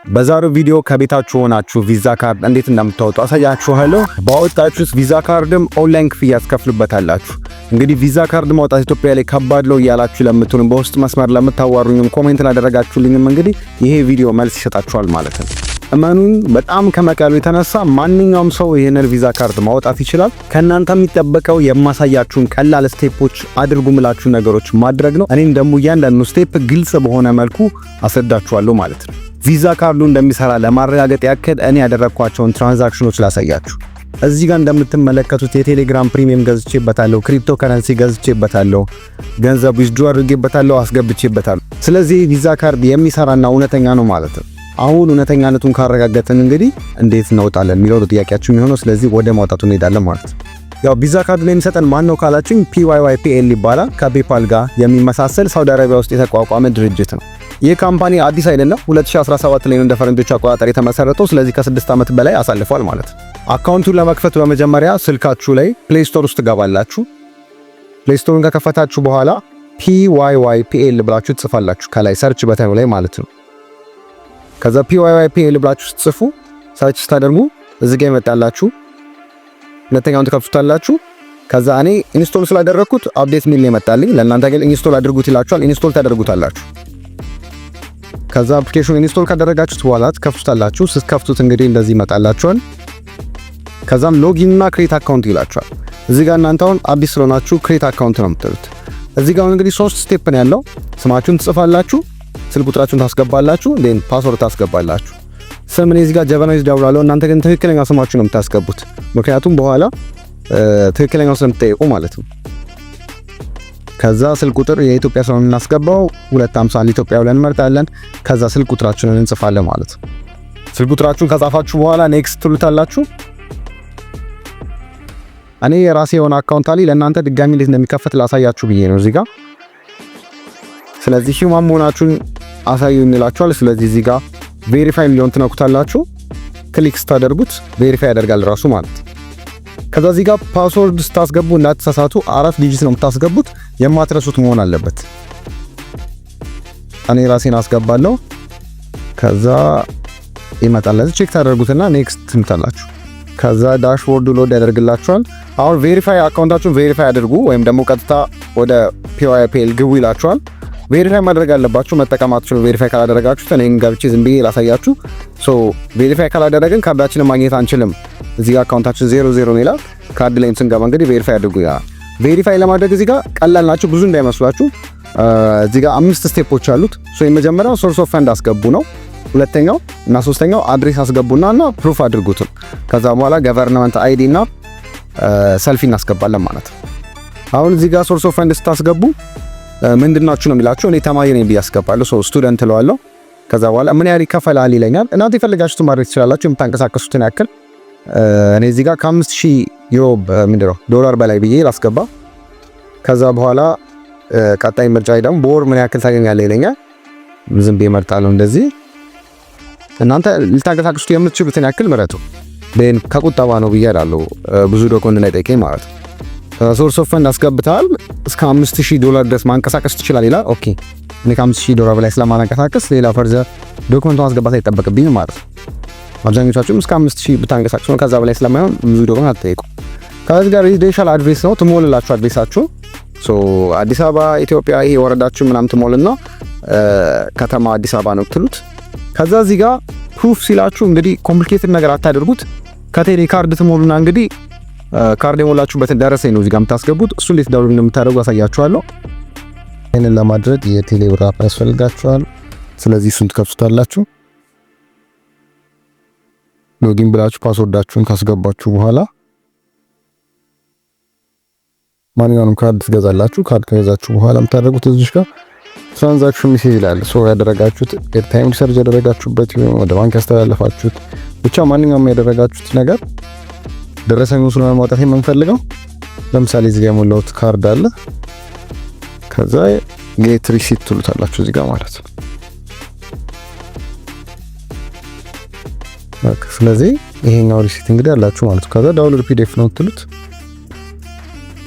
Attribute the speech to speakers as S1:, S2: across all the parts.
S1: በዛሬው ቪዲዮ ከቤታችሁ ሆናችሁ ቪዛ ካርድ እንዴት እንደምታወጡ አሳያችኋለሁ። ባወጣችሁት ቪዛ ካርድም ኦንላይን ክፍያ ትከፍሉበታላችሁ። እንግዲህ ቪዛ ካርድ ማውጣት ኢትዮጵያ ላይ ከባድ ነው እያላችሁ ለምትሉም፣ በውስጥ መስመር ለምታዋሩኝም፣ comment ላደረጋችሁልኝም እንግዲህ ይሄ ቪዲዮ መልስ ይሰጣችኋል ማለት ነው። እመኑኝ፣ በጣም ከመቅለሉ የተነሳ ማንኛውም ሰው ይህንን ቪዛ ካርድ ማውጣት ይችላል። ከእናንተ የሚጠበቀው የማሳያችሁን ቀላል step ኦች፣ አድርጉ ምላችሁ ነገሮች ማድረግ ነው። እኔም ደግሞ እያንዳንዱ step ግልጽ በሆነ መልኩ አስረዳችኋለሁ ማለት ነው። ቪዛ ካርዱ እንደሚሰራ ለማረጋገጥ ያክል እኔ ያደረግኳቸውን transaction ኦች ላሳያችሁ። እዚህ ጋር እንደምትመለከቱት የቴሌግራም premium ገዝቼበታለሁ፣ ክሪፕቶ ከረንሲ ገዝቼበታለሁ፣ ገንዘብ withdraw አድርጌበታለሁ፣ አስገብቼበታለሁ። ስለዚህ ቪዛ ካርድ የሚሰራና እውነተኛ ነው ማለት ነው። አሁን እውነተኛነቱን ካረጋገጥን እንግዲህ እንዴት እናወጣለን የሚለው ጥያቄያችሁ የሚሆነው። ስለዚህ ወደ ማውጣቱ እንሄዳለን ማለት ነው። ያው ቪዛ ካርድ ላይ የሚሰጠን ማን ነው ካላችሁኝ PYYPL ይባላል። ከ PayPal ጋር የሚመሳሰል ሳውዲ አረቢያ ውስጥ የተቋቋመ ድርጅት ነው። ይህ company አዲስ አይደለም። 2017 ላይ ነው እንደ ፈረንጆች አቆጣጠር የተመሰረተው። ስለዚህ ከ6 ዓመት በላይ አሳልፏል ማለት ነው። Account ኡን ለመክፈት በመጀመሪያ ስልካችሁ ላይ Play Store ውስጥ ትገባላችሁ። Play Store ን ከከፈታችሁ በኋላ PYYPL ብላችሁ ትጽፋላችሁ፣ ከላይ search button ኡ ላይ ማለት ነው። ከዛ PYYPL ብላችሁ ስትጽፉ፣ search ስታደርጉ እዚህ ጋር ይመጣላችሁ። ሁለተኛውን ትከፍቱታላችሁ። ከዛ እኔ install ስላደረግኩት update ሚል ይመጣልኝ። ለእናንተ ግን install አድርጉት ይላችኋል። Install ታደርጉታላችሁ። ከዛ application install ካደረጋችሁት በኋላ ትከፍቱታላችሁ። ስትከፍቱት እንግዲህ እንደዚህ ይመጣላችኋል። ከዛም login እና create account ይላችኋል። እዚህ ጋር እናንተ አሁን አዲስ ስለሆናችሁ create account ነው የምትሉት። እዚህ ጋር እንግዲህ ሶስት step ነው ያለው። ስማችሁን ትጽፋላችሁ፣ ስልክ ቁጥራችሁን ታስገባላችሁ፣ then password ታስገባላችሁ። ስም እኔ እዚህ ጋር ጀበናዊ ደውላለሁ። እናንተ ግን ትክክለኛ ስማችሁ ነው የምታስገቡት፣ ምክንያቱም በኋላ ትክክለኛው ስለምትጠይቁ ማለት ነው። ከዛ ስልክ ቁጥር የኢትዮጵያ ስለሆነ የምናስገባው 251 ኢትዮጵያ ብለን እንመርጣለን። ከዛ ስልክ ቁጥራችንን እንጽፋለን ማለት ነው። ስልክ ቁጥራችሁን ከጻፋችሁ በኋላ next ትሉታላችሁ። እኔ የራሴ የሆነ account አለኝ። ለእናንተ ድጋሚ እንዴት እንደሚከፈት ላሳያችሁ ብዬ ነው እዚህ ጋር። ስለዚህ human መሆናችሁን አሳዩ እንላችኋል። ስለዚህ እዚህ ጋር verify የሚለውን ትነኩታላችሁ። Click ስታደርጉት verify ያደርጋል ራሱ ማለት። ከዛ እዚህ ጋር password ስታስገቡ እንዳትሳሳቱ፣ አራት digit ነው የምታስገቡት፣ የማትረሱት መሆን አለበት። እኔ ራሴን አስገባለሁ። ከዛ ይመጣል። Check ታደርጉትና next ትሉታላችሁ። ከዛ dashboard ኡ load ያደርግላችኋል። አሁን verify account ኣችሁን verify አድርጉ ወይም ደግሞ ቀጥታ ወደ PYPL ግቡ ይላችኋል። Verify ማድረግ አለባችሁ። መጠቀም አትችሉ verify ካላደረጋችሁት። እኔም ገብቼ ዝም ብዬ ላሳያችሁ። So verify ካላደረግን ካርዳችንን ማግኘት አንችልም። እዚህ ጋር account ኣችን 00 ነው ይላል። ካርድ ላይም ስንገባ እንግዲህ verify አድርጉ ይላል። Verify ለማድረግ እዚህ ጋር ቀላል ናቸው፣ ብዙ እንዳይመስሏችሁ። እዚህ ጋር አምስት step ኦች አሉት። So የመጀመሪያው source of fund አስገቡ ነው። ሁለተኛው እና ሶስተኛው address አስገቡና እና proof አድርጉትም። ከዛ በኋላ government ID እና ሰልፊ እናስገባለን ማለት ነው። አሁን እዚህ ጋር source of fund ስታስገቡ ምንድናችሁ ነው የሚላችሁ። እኔ ተማሪ ነኝ ብዬ አስገባለሁ። So student እለዋለሁ። ከዛ በኋላ ምን ያህል ይከፈላል ይለኛል። እናንተ የፈለጋችሁትን ማድረግ ትችላላችሁ፣ የምታንቀሳቀሱትን ያክል። እኔ እዚህ ጋር ከ5000 ዩሮ፣ ምንድን ነው፣ ዶላር በላይ ብዬ ላስገባ። ከዛ በኋላ ቀጣይ ምርጫ ደግሞ በወር ምን ያክል ታገኛለህ ይለኛል። ዝም ብዬ እመርጣለሁ እንደዚህ። እናንተ ልታንቀሳቅሱት የምትችሉትን ያክል ምረጡ። Then ከቁጠባ ነው ብዬ እላለሁ፣ ብዙ document እንዳይጠይቀኝ ማለት ነው። Source of fund አስገብተሃል፣ እስከ 5000 ዶላር ድረስ ማንቀሳቀስ ትችላለህ ይላል። Okay፣ እኔ ከ5000 ዶላር በላይ ስለማላንቀሳቀስ ሌላ further document ኡ ማስገባት አይጠበቅብኝም ማለት ነው። አብዛኞቻችሁም እስከ 5000 ብታንቀሳቅሱ ነው፣ ከዛ በላይ ስለማይሆን ብዙ document አትጠይቁ። ከዚህ ጋር residential address ነው ትሞልላችሁ address ኣችሁ። So አዲስ አበባ ኢትዮጵያ፣ ይሄ ወረዳችሁ ምናምን ትሞልና ከተማ አዲስ አበባ ነው ትሉት። ከዛ እዚህ ጋር proof ሲላችሁ እንግዲህ complicated ነገር አታደርጉት። ከቴሌ ካርድ ትሞሉና እንግዲህ ካርድ የሞላችሁበትን ደረሰኝ ነው እዚህ ጋር የምታስገቡት። እሱ እንዴት download እንደምታደርጉ አሳያችኋለሁ።
S2: ይህንን ለማድረግ የቴሌ ብር app ያስፈልጋችኋል። ስለዚህ እሱን ትከፍቱታላችሁ። Login ብላችሁ password ኣችሁን ካስገባችሁ በኋላ ማንኛውንም ካርድ ትገዛላችሁ። ካርድ ከገዛችሁ በኋላ የምታደርጉት እዚህ ጋር transaction message ይላል። So ያደረጋችሁት airtime recharge ያደረጋችሁበት ይሁን፣ ወደ ባንክ ያስተላለፋችሁት፣ ብቻ ማንኛውም ያደረጋችሁት ነገር ደረሰኙን ስለሆነ ማውጣት የምንፈልገው፣ ለምሳሌ እዚህ ጋር የሞላሁት ካርድ አለ። ከዛ get receipt ትሉታላችሁ እዚህ ጋር ማለት ነው። በቃ ስለዚህ ይሄኛው receipt እንግዲህ አላችሁ ማለት ነው። ከዛ download PDF ነው የምትሉት።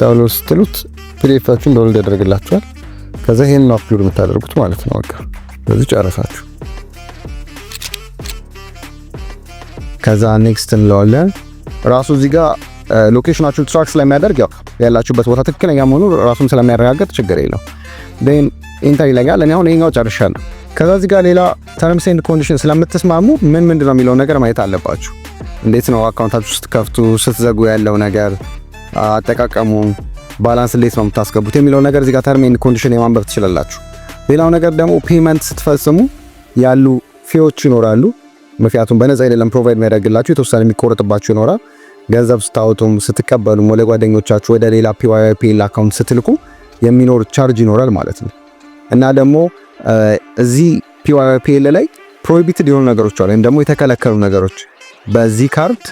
S2: Download ስትሉት PDF ኣችሁን download ያደርግላችኋል። ከዛ ይሄንን upload የምታደርጉት ማለት ነው። በቃ በዚህ ጨረሳችሁ።
S1: ከዛ next እንለዋለን። ራሱ እዚህ ጋር location ኣችሁን track ስለሚያደርግ ያው ያላችሁበት ቦታ ትክክለኛ መሆኑ ራሱን ስለሚያረጋግጥ ችግር የለው። Then enter ይለኛል። እኔ አሁን ይሄኛው ጨርሻለሁ። ከዛ እዚህ ጋር ሌላ terms and condition ስለምትስማሙ ምን ምንድን ነው የሚለውን ነገር ማየት አለባችሁ። እንዴት ነው account ኣችሁ ስትከፍቱ ስትዘጉ ያለው ነገር፣ አጠቃቀሙ፣ balance እንዴት ነው የምታስገቡት የሚለው ነገር እዚህ ጋር term and condition የማንበብ ትችላላችሁ። ሌላው ነገር ደግሞ payment ስትፈጽሙ ያሉ fee ዎች ይኖራሉ። ምክንያቱም በነፃ አይደለም provide የሚያደርግላችሁ፣ የተወሰነ የሚቆረጥባችሁ ይኖራል። ገንዘብ ስታወጡም ስትቀበሉም ወደ ጓደኞቻችሁ ወደ ሌላ PYPL account ስትልኩ የሚኖር charge ይኖራል ማለት ነው። እና ደግሞ እዚህ PYPL ላይ prohibited የሆኑ ነገሮች አሉ፣ ወይም ደግሞ የተከለከሉ ነገሮች፣ በዚህ ካርድ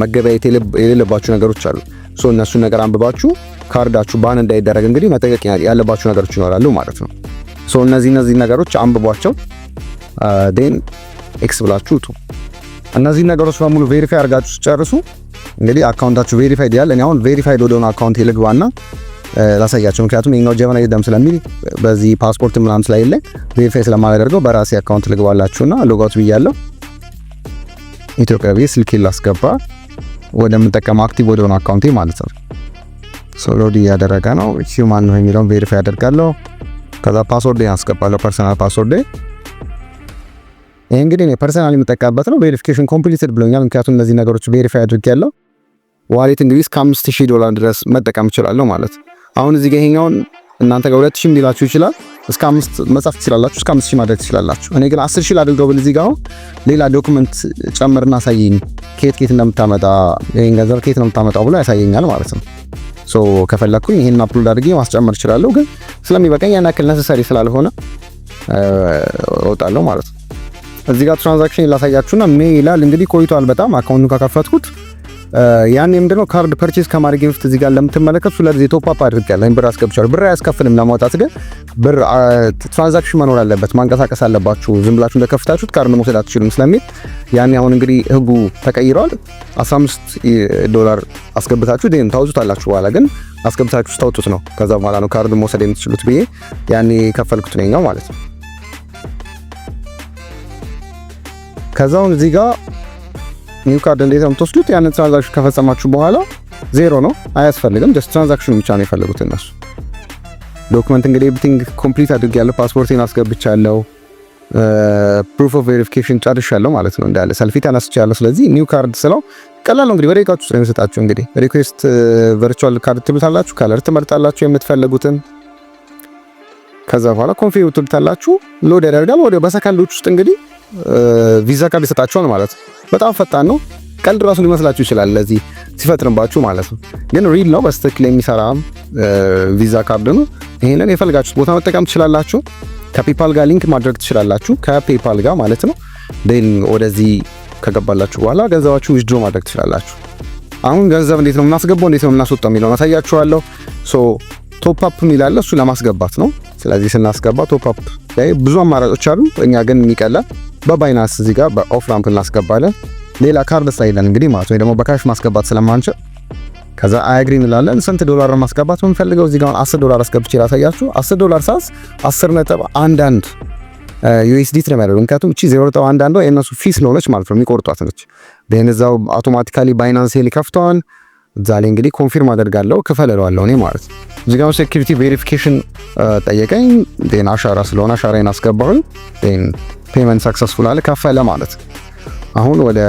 S1: መገበያየት የሌለባችሁ ነገሮች አሉ። So እነሱን ነገር አንብባችሁ ካርዳችሁ ban እንዳይደረግ እንግዲህ መጠንቀቅ ያለባችሁ ነገሮች ይኖራሉ ማለት ነው። So እነዚህ ነገሮች አንብቧቸው፣ then X ብላችሁ ውጡ። እነዚህ ነገሮች በሙሉ verify አድርጋችሁ ስትጨርሱ እንግዲህ account ኣችሁ verified ያለ፣ እኔ አሁን verified ወደሆነ account ልግባና ላሳያችሁ። ምክንያቱም የኛው ጀመና ደም ስለሚል በዚህ ፓስፖርት ምናምን ስለሌለ verify ስለማላደርገው በራሴ account ልግባላችሁና logout ብያለሁ። ኢትዮጵያ ብዬ ስልኬን ላስገባ ወደምጠቀመው active ወደሆነ account ኤ ማለት ነው። So load እያደረገ ነው። Human ነው የሚለውን verify አደርጋለሁ። ከዛ password አስገባለሁ፣ personal password። ይሄ እንግዲህ እኔ personally የምጠቀምበት ነው። Verification completed ብሎኛል። ምክንያቱም እነዚህ ነገሮች verify አድርጌያለሁ። Wallet እንግዲህ እስከ 5000 ዶላር ድረስ መጠቀም እችላለሁ ማለት። አሁን እዚህ ጋር ይሄኛውን እናንተ ጋር 2000 ሊላችሁ ይችላል። እስከ 5 መጻፍ ትችላላችሁ፣ እስከ 5000 ማድረግ ትችላላችሁ። እኔ ግን 10,000 ላድርገው ብል እዚህ ጋር አሁን ሌላ document ጨምርና አሳየኝ፣ ከየት ከየት እንደምታመጣ፣ ይሄን ገንዘብ ከየት ነው የምታመጣው ብሎ ያሳየኛል ማለት ነው። So ከፈለኩኝ ይሄን upload አድርጌ ማስጨመር እችላለሁ፣ ግን ስለሚበቃኝ ያን ያክል necessary ስላልሆነ እወጣለሁ ማለት ነው። እዚህ ጋር transaction ላሳያችሁና May ይላል። እንግዲህ ቆይቷል በጣም account ኡን ከከፈትኩት። ያኔ ምንድነው card purchase ከማድረግ በፊት እዚህ ጋር ለምትመለከቱ ሁለት ጊዜ top up አድርጌያለሁ። ብር አስገብቻለሁ። ብር አያስከፍልም ለማውጣት፣ ግን ብር transaction መኖር አለበት፣ ማንቀሳቀስ አለባችሁ። ዝም ብላችሁ እንደከፍታችሁት ካርድ መውሰድ አትችሉም ስለሚል ያኔ፣ አሁን እንግዲህ ህጉ ተቀይሯል። 15 ዶላር አስገብታችሁ then ታውጡታላችሁ። በኋላ ግን አስገብታችሁ ስታውጡት ነው፣ ከዛ በኋላ ነው ካርድ መውሰድ የምትችሉት ብዬ ያኔ ከፈልኩት ነው ማለት ነው። ከዛውን እዚህ ጋር new card እንዴት ነው የምትወስዱት? ያንን transaction ከፈጸማችሁ በኋላ ዜሮ ነው፣ አያስፈልግም። Just transaction ኑ ብቻ ነው የፈለጉት እነሱ። Document እንግዲህ everything complete አድርጌያለሁ። ፓስፖርቴን አስገብቻለሁ። Proof of verification ጨርሻለሁ ማለት ነው። እንዳለ ሰልፊ ተነስቻለሁ። ስለዚህ new card ስለው ቀላል ነው እንግዲህ በደቂቃዎች ውስጥ ነው የሚሰጣችሁ። እንግዲህ request virtual card ትሉታላችሁ፣ color ትመርጣላችሁ የምትፈልጉትን። ከዛ በኋላ confirm ትሉታላችሁ። Load ያደርጋል። ወዲያው በሰከንዶች ውስጥ እንግዲህ ቪዛ ካርድ ይሰጣችኋል ማለት ነው። በጣም ፈጣን ነው። ቀልድ ራሱ ሊመስላችሁ ይችላል ለዚህ ሲፈጥንባችሁ ማለት ነው። ግን real ነው፣ በትክክል የሚሰራ ቪዛ ካርድ ነው። ይሄንን የፈለጋችሁት ቦታ መጠቀም ትችላላችሁ። ከ PayPal ጋር link ማድረግ ትችላላችሁ። ከ PayPal ጋር ማለት ነው። Then ወደዚህ ከገባላችሁ በኋላ ገንዘባችሁ withdraw ማድረግ ትችላላችሁ። አሁን ገንዘብ እንዴት ነው የምናስገባው፣ እንዴት ነው የምናስወጣው የሚለውን አሳያችኋለሁ። So top up የሚል እሱ ለማስገባት ነው። ስለዚህ ስናስገባ top up ላይ ብዙ አማራጮች አሉ። እኛ ግን የሚቀላል በ Binance እዚህ ጋር በ off ramp እናስገባለን። ሌላ ካርድ ሳይለን እንግዲህ ማለት ወይ ደግሞ በ cash ማስገባት ስለማንችል ከዛ I agree እንላለን። ስንት ዶላር ማስገባት የምንፈልገው? እዚህ ጋር 10 ዶላር አስገብቼ ላሳያችሁ። 10 ዶላር ሳስ 10.11 USDT ነው የሚያደርገው። ምክንያቱም እቺ 0.11 የእነሱ fee ስለሆነች ማለት ነው፣ የሚቆርጧት ነች። እዛው automatically Binance ሊከፍተዋል። እዛ ላይ እንግዲህ confirm አደርጋለሁ፣ ክፈል እለዋለሁ እኔ ማለት ነው። እዚህ ጋር security verification ጠየቀኝ። Then አሻራ ስለሆነ አሻራዬን አስገባሁኝ። Then payment successful አለ፣ ከፈለ ማለት። አሁን ወደ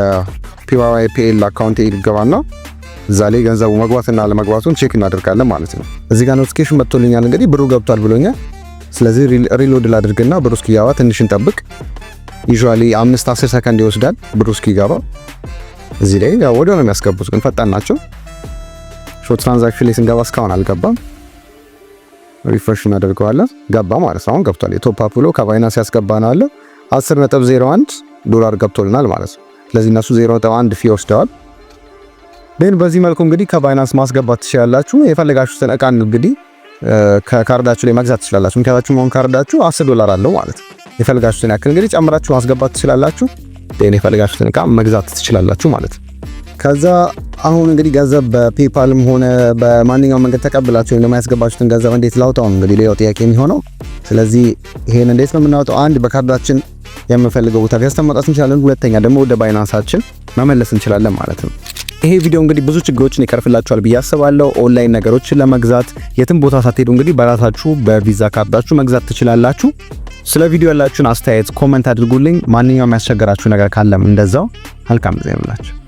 S1: PYPL account ይገባና እዛ ላይ ገንዘቡ መግባትና አለመግባቱን check እናደርጋለን ማለት ነው። እዚህ ጋር notification መጥቶልኛል፣ እንግዲህ ብሩ ገብቷል ብሎኛል። ስለዚህ reload ላድርግና ብሩ እስኪገባ ትንሽ እንጠብቅ። Usually 5 10 ሰከንድ ይወስዳል ብሩ እስኪገባ። እዚህ ላይ ያው ወዲያው ነው የሚያስገቡት፣ ግን ፈጣን ናቸው። Show transaction ላይ ስንገባ እስካሁን አልገባም። Refresh እናደርገዋለን። ገባ ማለት ነው። አሁን ገብቷል። የ top up ብሎ ከ Binance ያስገባናል አለ 10.01 ዶላር ገብቶልናል ማለት ነው። ስለዚህ እነሱ 0.1 fee ወስደዋል። Then በዚህ መልኩ እንግዲህ ከ Binance ማስገባት ትችላላችሁ። የፈለጋችሁትን እቃ እንግዲህ ከካርዳችሁ ላይ መግዛት ትችላላችሁ። ምክንያቱም አሁን ካርዳችሁ 10 ዶላር አለው ማለት ነው። የፈለጋችሁትን ያክል እንግዲህ ጨምራችሁ ማስገባት ትችላላችሁ። Then የፈለጋችሁትን እቃ መግዛት ትችላላችሁ ማለት ነው። ከዛ አሁን እንግዲህ ገንዘብ በ PayPal ም ሆነ በማንኛውም መንገድ ተቀብላችሁ ወይም ደግሞ ያስገባችሁትን ገንዘብ እንዴት ላውጣው እንግዲህ ሌላው ጥያቄ የሚሆነው። ስለዚህ ይሄን እንዴት ነው የምናወጣው? አንድ በካርዳችን የምንፈልገው ቦታ ገዝተን መውጣት እንችላለን። ሁለተኛ ደግሞ ወደ Binance ኣችን መመለስ እንችላለን ማለት ነው። ይሄ ቪዲዮ እንግዲህ ብዙ ችግሮችን ይቀርፍላችኋል ብዬ አስባለሁ። ኦንላይን ነገሮችን ለመግዛት የትም ቦታ ሳትሄዱ እንግዲህ በራሳችሁ በ Visa card ኣችሁ መግዛት ትችላላችሁ። ስለ ቪዲዮ ያላችሁን አስተያየት comment አድርጉልኝ። ማንኛውም ያስቸገራችሁ ነገር ካለም እንደዛው። መልካም ጊዜ ይሁንላችሁ።